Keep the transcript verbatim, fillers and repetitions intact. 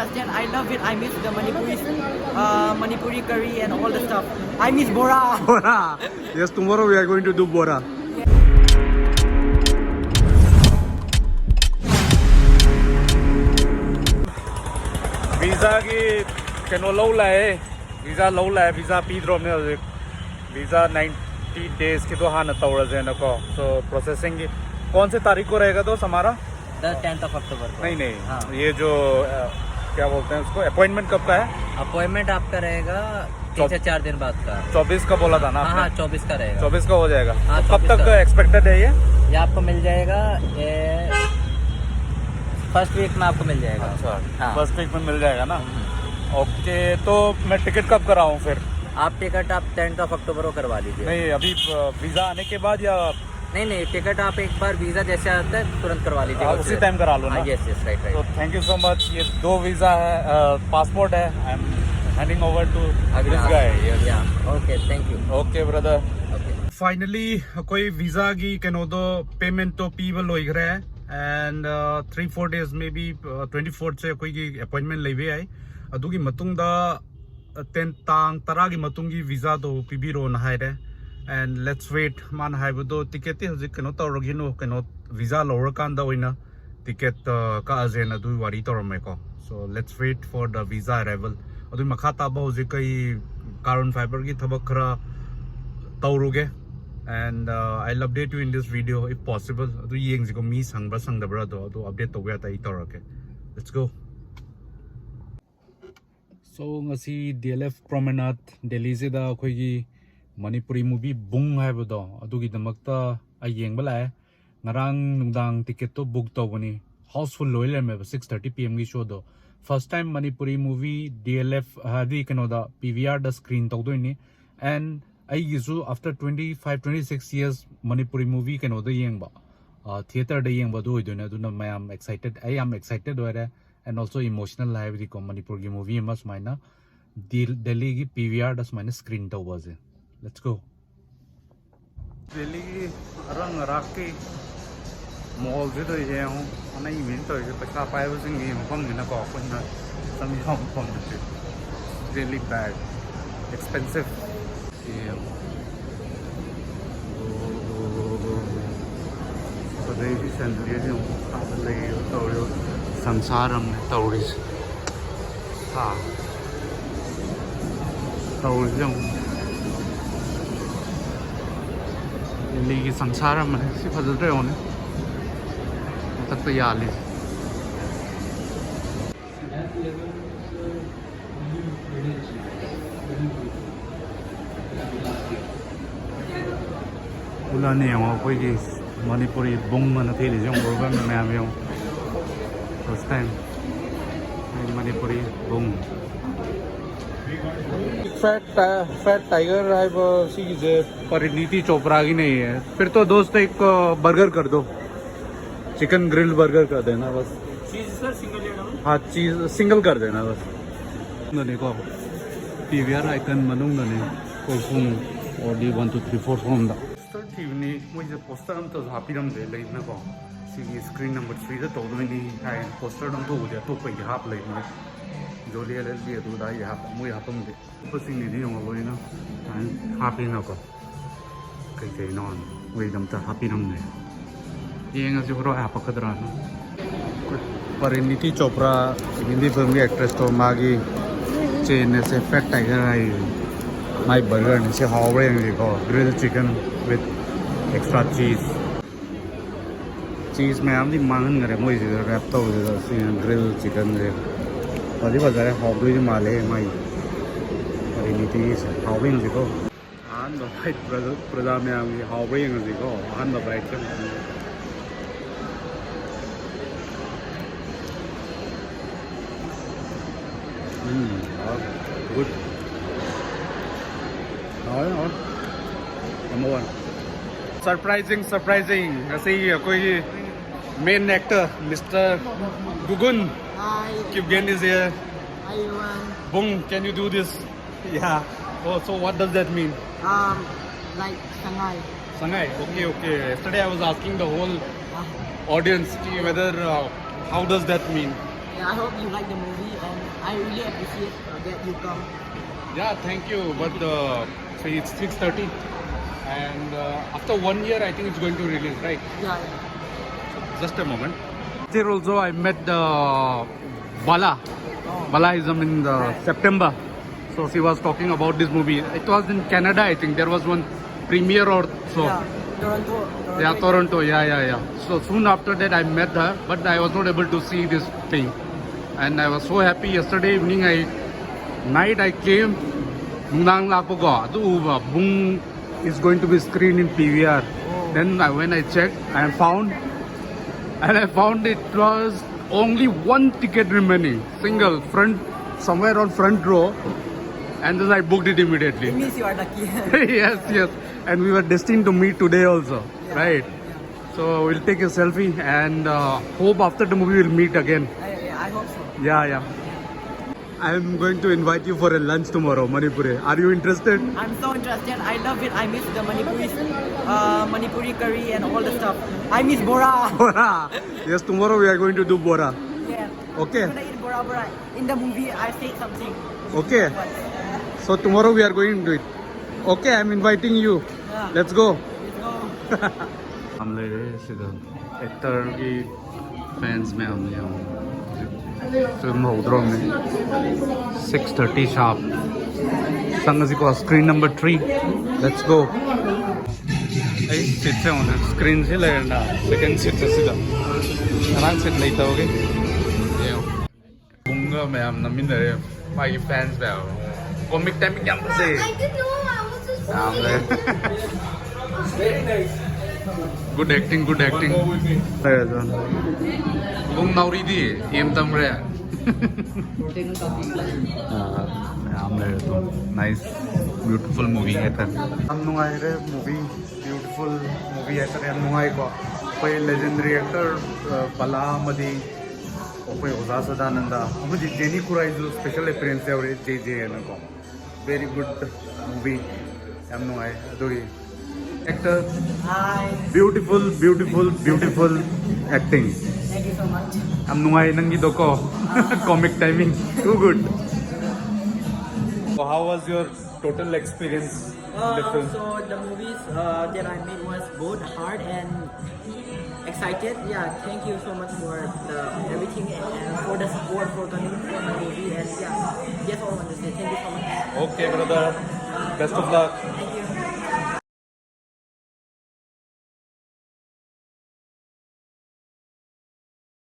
Just that I love it. I miss the Manipuri, uh, Manipuri curry and all the stuff. I miss bora. Bora. Yes, tomorrow we are going to do bora. ꯚꯤꯖꯥꯒꯤ ꯀꯩꯅꯣ ꯂꯧ ꯂꯥꯛꯑꯦ, visa ꯂꯧ ꯂꯥꯛꯑꯦ, visa ꯄꯤꯗ꯭ꯔꯣꯕꯅꯦ ꯍꯧꯖꯤꯛ꯫ Visa ninety days ꯀꯤꯗꯣ ꯍꯥꯟꯅ ꯇꯧꯔꯁꯦꯅꯀꯣ꯫ So processing ꯒꯤ कौन से तारीख को रहेगा दोस्त हमारा? दस टेंथ ऑफ अक्टूबर को। नहीं नहीं, हाँ। ये जो अ, क्या बोलते हैं उसको, अपॉइंटमेंट कब का है? अपॉइंटमेंट आपका रहेगा तीन से चार दिन बाद का। चौबीस का बोला था ना हाँ आपने? हाँ, चौबीस का रहेगा। चौबीस का हो जाएगा। हाँ, तो कब चौबीस तक का। एक्सपेक्टेड है ये? ये आपको मिल जाएगा, ये फर्स्ट वीक में आपको मिल जाएगा। अच्छा, हाँ। फर्स्ट वीक में मिल जाएगा ना। ओके, तो मैं टिकट कब कराऊँ फिर? आप टिकट आप टेंथ ऑफ अक्टूबर को करवा लीजिए। नहीं, अभी अ, वीज़ा आने के बाद या नहीं नहीं, टिकट आप एक बार वीजा जैसे आता है तुरंत करवा लीजिए। हाँ, उसी टाइम करा लो ना। यस यस, राइट तो right. Thank you so much. ये दो वीज़ा है, पासपोर्ट है। I am handing over to this guy. Yes. या, okay, thank you. Okay brother. Okay. Finally ꯑꯩꯈꯣꯏ ꯚꯤꯖꯥꯒꯤ ꯀꯩꯅꯣꯗꯣ, ꯄꯦꯃꯦꯟꯠꯇꯣ ꯄꯤꯕ ꯂꯣꯏꯈ꯭ꯔꯦ꯫ And three four days, maybe twenty fourth ꯁꯦ ꯑꯩꯈꯣꯏꯒꯤ ꯑꯦꯄꯣꯏꯟꯃꯦꯟ ꯂꯩꯕ ꯌꯥꯏ꯫ ꯑꯗꯨꯒꯤ ꯃꯇꯨꯡꯗ ꯇꯦꯟ ꯇꯥꯡ ꯇꯔꯥꯒꯤ ꯃꯇꯨꯡꯒꯤ ꯚꯤꯖꯥꯗꯣ ꯄꯤꯕꯤꯔꯣꯅ ꯍꯥꯏꯔꯦ꯫ And let's wait, ꯃꯥꯅ ꯍꯥꯏꯕꯗꯣ ꯇꯤꯀꯦꯠꯇꯤ ꯍꯧꯖꯤꯛ ꯀꯩꯅꯣ ꯇꯧꯔꯒꯤꯅꯨ, ꯀꯩꯅꯣ ꯚꯤꯖꯥ ꯂꯧꯔꯀꯥꯟꯗ ꯑꯣꯏꯅ ꯇꯤꯀꯦꯠ ꯀꯛꯑꯁꯦꯅ ꯑꯗꯨꯒꯤ ꯋꯥꯔꯤ ꯇꯧꯔꯝꯃꯦꯀꯣ꯫ So let's wait for the visa arrival. ꯑꯗꯨꯒꯤ ꯃꯈꯥ ꯇꯥꯕ ꯍꯧꯖꯤꯛ ꯑꯩ ꯀꯥꯔꯣꯟ ꯐꯥꯏꯕꯔꯒꯤ ꯊꯕꯛ ꯈꯔ ꯇꯧꯔꯨꯒꯦ꯫ And I'll update you in this video if possible. ꯑꯗꯨ ꯌꯦꯡꯁꯤꯀꯣ, ꯃꯤ ꯁꯪꯕ꯭ꯔꯥ ꯁꯪꯗꯕ꯭ꯔꯥ ꯑꯗꯣ, ꯑꯗꯨ ꯑꯞꯗꯦꯠ ꯇꯧꯕ ꯌꯥꯗ ꯑꯩ ꯇꯧꯔꯛꯀꯦ꯫ Let's go. So ꯉꯁꯤ D L F Promenade ꯗꯦꯜꯂꯤꯁꯤꯗ ꯑꯩꯈꯣꯏꯒꯤ ꯃꯅꯤꯄꯨꯔꯤ ꯃꯨꯚꯤ ꯕꯨꯡ ꯍꯥꯏꯕꯗꯣ, ꯑꯗꯨꯒꯤꯗꯃꯛꯇ ꯑꯩ ꯌꯦꯡꯕ ꯂꯥꯛꯑꯦ꯫ ꯉꯔꯥꯡ ꯅꯨꯡꯗꯥꯡ ꯇꯤꯀꯦꯠꯇꯣ ꯕꯨꯛ ꯇꯧꯕꯅꯤ, ꯍꯥꯎꯁꯐꯨꯜ ꯂꯣꯏ ꯂꯩꯔꯝꯃꯦꯕ six thirty P M ꯒꯤ ꯁꯣꯗꯣ꯫ First time Manipuri movie D L F ꯍꯥꯏꯗꯤ ꯀꯩꯅꯣꯗ P V R ꯗ ꯁ꯭ꯀ꯭ꯔꯤꯟ ꯇꯧꯗꯣꯏꯅꯤ꯫ And ꯑꯩꯒꯤꯁꯨ after twenty five twenty six years Manipuri movie ꯀꯩꯅꯣꯗ ꯌꯦꯡꯕ, ꯊꯤꯌꯦꯇꯔꯗ ꯌꯦꯡꯕ ꯑꯗꯨ ꯑꯣꯏꯗꯣꯏꯅꯦ꯫ ꯑꯗꯨꯅ ꯃꯌꯥꯝ ꯑꯦꯛꯁꯥꯏꯇꯦꯠ, ꯑꯩ ꯌꯥꯝ ꯑꯦꯛꯁꯥꯏꯇꯦꯠ ꯑꯣꯏꯔꯦ꯫ And also emotional ꯍꯥꯏꯕꯗꯤꯀꯣ, ꯃꯅꯤꯄꯨꯔꯒꯤ ꯃꯨꯚꯤ ꯑꯃ ꯁꯨꯃꯥꯏꯅ ꯗꯦꯜꯂꯤꯒꯤ P V R ꯗ ꯁꯨꯃꯥꯏꯅ ꯁ꯭ꯀ꯭ꯔꯤꯟ ꯇꯧꯕꯁꯦ꯫ Let's go. ꯗꯦꯜꯂꯤꯒꯤ ꯑꯔꯪ ꯑꯔꯥꯛꯀꯤ ꯃꯣꯜꯁꯤꯗ ꯌꯦꯡꯉꯨ, ꯑꯅꯩꯕꯤꯅ ꯇꯧꯔꯤꯁꯦ꯫ ꯄꯩꯁꯥ ꯄꯥꯏꯕꯁꯤꯡꯒꯤ ꯃꯐꯝꯅꯤꯅꯀꯣ, ꯑꯩꯈꯣꯏꯅ ꯌꯥꯝ ꯐꯪꯗꯦ꯫ Really bad. Expensive. ꯌꯦꯡꯉꯣ꯫ ꯑꯗꯩꯗꯤ ꯁꯦꯟꯗ꯭ꯔꯤꯁꯦ ꯑꯃꯨꯛ ꯃꯈꯥꯗ ꯂꯩꯔꯤꯕ ꯇꯧꯔꯤꯕ ꯁꯪꯁꯥꯔ ꯑꯃꯅꯦ ꯇꯧꯔꯤꯁꯦ꯫ ꯍꯥ꯫ ꯇꯧꯔꯤꯁꯦ ꯑꯃꯨꯛ꯫ ꯗꯦꯜꯂꯤꯒꯤ ꯁꯪꯁꯥꯔ ꯑꯃꯅꯦ꯫ ꯁꯤ ꯐꯖꯗ꯭ꯔꯥ ꯌꯦꯡꯉꯣꯅꯦ꯫ ꯃꯊꯛꯇ ꯌꯥꯜꯂꯤꯁꯦ꯫ ꯎꯂꯥꯅꯦ ꯌꯦꯡꯉꯣ, ꯑꯩꯈꯣꯏꯒꯤ ꯃꯅꯤꯄꯨꯔꯤ ꯕꯨꯡ ꯑꯅ ꯊꯦꯠꯂꯤꯁꯦ ꯌꯦꯡꯉꯣ, ꯃꯌꯥꯝ ꯌꯦꯡꯉꯣ꯫ First time ꯑꯩ Manipuri ꯕꯨꯡ꯫ Fat Ti-, Fat Tiger ꯍꯥꯏꯕ ꯁꯤꯒꯤꯁꯦ ꯄꯔꯤꯅꯤꯇꯤ ꯆꯣꯄ꯭ꯔꯥꯒꯤꯅꯦꯌꯦ꯫ फिर तो दोस्त एक बर्गर कर दो, चिकन ग्रिल बर्गर कर देना बस। चीज सर सिंगल लेना हो? हाँ, चीज सिंगल कर देना बस꯫ ꯅꯤꯀꯣ, ꯄꯤ ꯚꯤ ꯑꯥꯔ ꯑꯥꯏꯀꯟ ꯃꯅꯨꯡꯗꯅꯦ꯫ ꯑꯩꯈꯣꯏ ꯄꯨꯡ ꯑꯣꯗꯤ ꯋꯥꯟ ꯇꯨ ꯊ꯭ꯔꯤ ꯐꯣꯔ ꯁꯣꯝꯗ꯫ ꯄꯣꯁꯇꯔ ꯊꯤꯕꯅꯤ, ꯃꯣꯏꯁꯦ ꯄꯣꯁꯇꯔ ꯑꯝꯇꯁꯨ ꯍꯥꯞꯄꯤꯔꯝꯗꯦ ꯂꯩꯗꯅꯀꯣ꯫ ꯁꯤꯒꯤ ꯁ꯭ꯀ꯭ꯔꯤꯟ ꯅꯝꯕꯔ ꯊ꯭ꯔꯤꯗ ꯇꯧꯗꯣꯏꯅꯤ ꯍꯥꯏꯅ ꯄꯣꯁꯇꯔꯗꯣ ꯑꯝꯇ ꯎꯗꯦ, ꯑꯇꯣꯞꯄꯩꯗꯤ ꯍꯥꯞꯄ ꯂꯩꯕꯅꯦ꯫ ꯖꯣꯂꯤ ꯑꯦꯜ ꯑꯦꯜ ꯕꯤ ꯑꯗꯨꯗ ꯑꯩꯗꯤ ꯍꯥꯞꯄ-, ꯃꯣꯏ ꯍꯥꯞꯄꯝꯗꯦ꯫ ꯑꯇꯣꯞꯄꯁꯤꯡꯒꯤꯗꯤ ꯌꯦꯡꯉꯣ ꯂꯣꯏꯅ ꯁꯨꯃꯥꯏꯅ ꯍꯥꯞꯄꯤꯅꯀꯣ꯫ ꯀꯩꯀꯩꯅꯣ ꯃꯣꯏꯗ ꯑꯝꯇ ꯍꯥꯞꯄꯤꯔꯝꯗꯦ꯫ ꯌꯦꯡꯉꯁꯤ ꯍꯣꯔꯦꯟ ꯍꯥꯞꯄꯛꯀꯗ꯭ꯔꯥꯅ꯫ ꯄꯔꯤꯅꯤꯇꯤ ꯆꯣꯄ꯭ꯔꯥ, ꯍꯤꯟꯗꯤ ꯐꯤꯂꯝꯒꯤ ꯑꯦꯛꯇ꯭ꯔꯦꯁꯇꯣ, ꯃꯥꯒꯤ ꯆꯦꯟꯅꯦ ꯁꯦ, ꯐꯦꯠ ꯇꯥꯏꯒꯔ ꯍꯥꯏ꯫ ꯃꯥꯏ ꯕꯔꯒꯔꯅꯤ ꯁꯦ, ꯍꯥꯎꯕ꯭ꯔꯥ ꯌꯦꯡꯁꯤꯀꯣ꯫ Grilled chicken with extra cheese꯫ ꯆꯤꯁ ꯃꯌꯥꯝꯗꯤ ꯃꯥꯡꯍꯟꯈꯔꯦ ꯃꯣꯏꯁꯤꯗ ꯔꯦꯞ ꯇꯧꯕꯁꯤꯗ꯫ ꯁꯤ ꯒ꯭ꯔꯤꯜ ꯆꯤꯀꯟꯁꯦ ꯐꯗꯤ ꯐꯖꯔꯦ, ꯍꯥꯎꯗꯣꯏꯗꯤ ꯃꯥꯜꯂꯦ ꯃꯥꯏ ꯄꯔꯤꯅꯤꯇꯤꯁꯦ꯫ ꯍꯥꯎꯕ ꯌꯦꯡꯁꯤꯀꯣ꯫ ꯑꯍꯥꯟꯕ ꯕꯥꯏꯠ ꯄ꯭ꯔꯖꯥ, ꯄ꯭ꯔꯖꯥ ꯃꯌꯥꯝꯒꯤ ꯍꯥꯎꯕ ꯌꯦꯡꯉꯁꯤꯀꯣ꯫ ꯑꯍꯥꯟꯕ ꯕꯥꯏꯠꯁꯦ꯫ ꯎꯝ, ꯍꯥꯎꯋꯦ꯫ ꯒꯨꯗ꯫ ꯍꯥꯎꯋꯦ, ꯍꯥꯎꯋꯦ꯫ Number one. Surprising, surprising. ꯉꯁꯤꯒꯤ ꯑꯩꯈꯣꯏꯒꯤ main actor, Mister Gugun. Hi. Kipgen is here. Hi, everyone. Bung, can you do this? Yeah. Oh, so what does that mean? Um, like, Sangai. Sangai? Okay, okay. Yesterday I was asking the whole Ah. audience ki whether, uh, how does that mean? I hope you like the movie, and I really appreciate uh, that you come. Yeah, thank you. But uh, see, it's six thirty, and uh, after one year, I think it's going to release, right? Yeah, yeah. Just a moment. Here also, I met the Bala. Balaism in the September. So she was talking about this movie. It was in Canada, I think. There was one premiere or so. Yeah, Toronto. Toronto. Yeah, Toronto. Yeah, yeah, yeah. So soon after that, I met her, but I was not able to see this thing. And I was so happy yesterday evening. I night I came. ꯅꯨꯡꯗꯥꯡ ꯂꯥꯛꯄꯀꯣ, ꯑꯗꯨ ꯎꯕ, ꯕꯨꯡ is going to be screened in P V R. Then I, when I checked, I found, and I found it was only one ticket remaining, single, front, somewhere on front row, and then I booked it It immediately. means you are lucky. Yes, yes. And we were destined to meet today also, right? So we'll take a selfie and uh, hope after the movie we'll meet again. I, I hope so. Yeah, yeah. I'm going to invite you for a lunch tomorrow, Manipuri. Are you interested? I'm so interested. I love it. I miss the Manipuri, uh, Manipuri curry and all the stuff. I miss bora. Bora. Yes, tomorrow we are going to do bora. Yeah. Okay. I'm gonna eat bora bora. In the movie, I said something. Okay. So tomorrow we are going to do it. Okay, I'm inviting you. Yeah. Let's go. Let's go. ꯌꯥꯝ ꯂꯩꯔꯦ ꯁꯤꯗ ꯑꯦꯛꯇꯔꯒꯤ fans ꯃꯌꯥꯝ ꯌꯥꯝ film ꯍꯧꯗ꯭ꯔꯣꯝꯅꯤ. Six thirty sharp. ꯆꯪꯉꯁꯤꯀꯣ, screen number three. Let's go. ꯑꯩ ꯁꯤꯠꯁꯦ ꯌꯦꯡꯉꯨꯅꯦ, ꯁ꯭ꯀ꯭ꯔꯤꯟꯁꯤ ꯂꯩꯔꯦꯅ, ꯁꯦꯀꯦꯟ ꯁꯤꯠꯁꯦ ꯁꯤꯗ, ꯉꯔꯥꯡ ꯁꯤꯠ ꯂꯩꯇꯕꯒꯤ. ꯌꯦꯡꯉꯣ, ꯕꯨꯡꯒ ꯃꯌꯥꯝ ꯅꯝꯃꯤꯟꯅꯔꯦ, ꯃꯥꯒꯤ ꯐꯦꯟꯁ ꯃꯌꯥꯝ. Comic timing ꯌꯥꯝ ꯐꯖꯩ. I didn't know. I was just ꯌꯥꯝ ꯂꯩ. Good acting, good acting. ꯕꯨꯡ ꯅꯥꯎꯔꯤꯗꯤ ꯑꯦꯝ ꯇꯝꯈ꯭ꯔꯦ. ꯑꯥ, ꯌꯥꯝ ꯂꯩꯔꯦ ꯑꯗꯨꯝ. Nice, beautiful movie ꯍꯥꯏꯇꯥꯔꯦ. ꯌꯥꯝ ꯅꯨꯡꯉꯥꯏꯔꯦ movie, beautiful movie ꯍꯥꯏꯇꯥꯔꯦ, ꯌꯥꯝ ꯅꯨꯡꯉꯥꯏꯀꯣ꯫ ꯑꯩꯈꯣꯏ legendary actor, ꯑ, ꯕꯂꯥ ꯑꯃꯗꯤ ꯑꯩꯈꯣꯏ ꯑꯣꯖꯥ ꯁꯗꯥꯅꯟꯗ ꯑꯃꯗꯤ ꯖꯦꯅꯤ ꯈꯨꯔꯥꯏꯁꯨ special appearance ꯌꯥꯎꯔꯦ, ꯖꯦ ꯖꯦ ꯍꯥꯏꯅꯀꯣ꯫ Very good movie, ꯌꯥꯝ ꯅꯨꯡꯉꯥꯏ ꯑꯗꯨꯒꯤ꯫ Actor, Hi. Beautiful, beautiful, beautiful acting. Thank you so much. ꯌꯥꯝ ꯅꯨꯡꯉꯥꯏ ꯅꯪꯒꯤꯗꯣꯀꯣ. Comic timing. Too good. So how was your total experience? Uh, Different. So the movies uh, that I made was both hard and excited. Yeah, thank you so much for the everything and for the support for coming for my movie. And yeah, that's all I want to say. Thank you so much. Okay, brother. Best of luck. Thank you.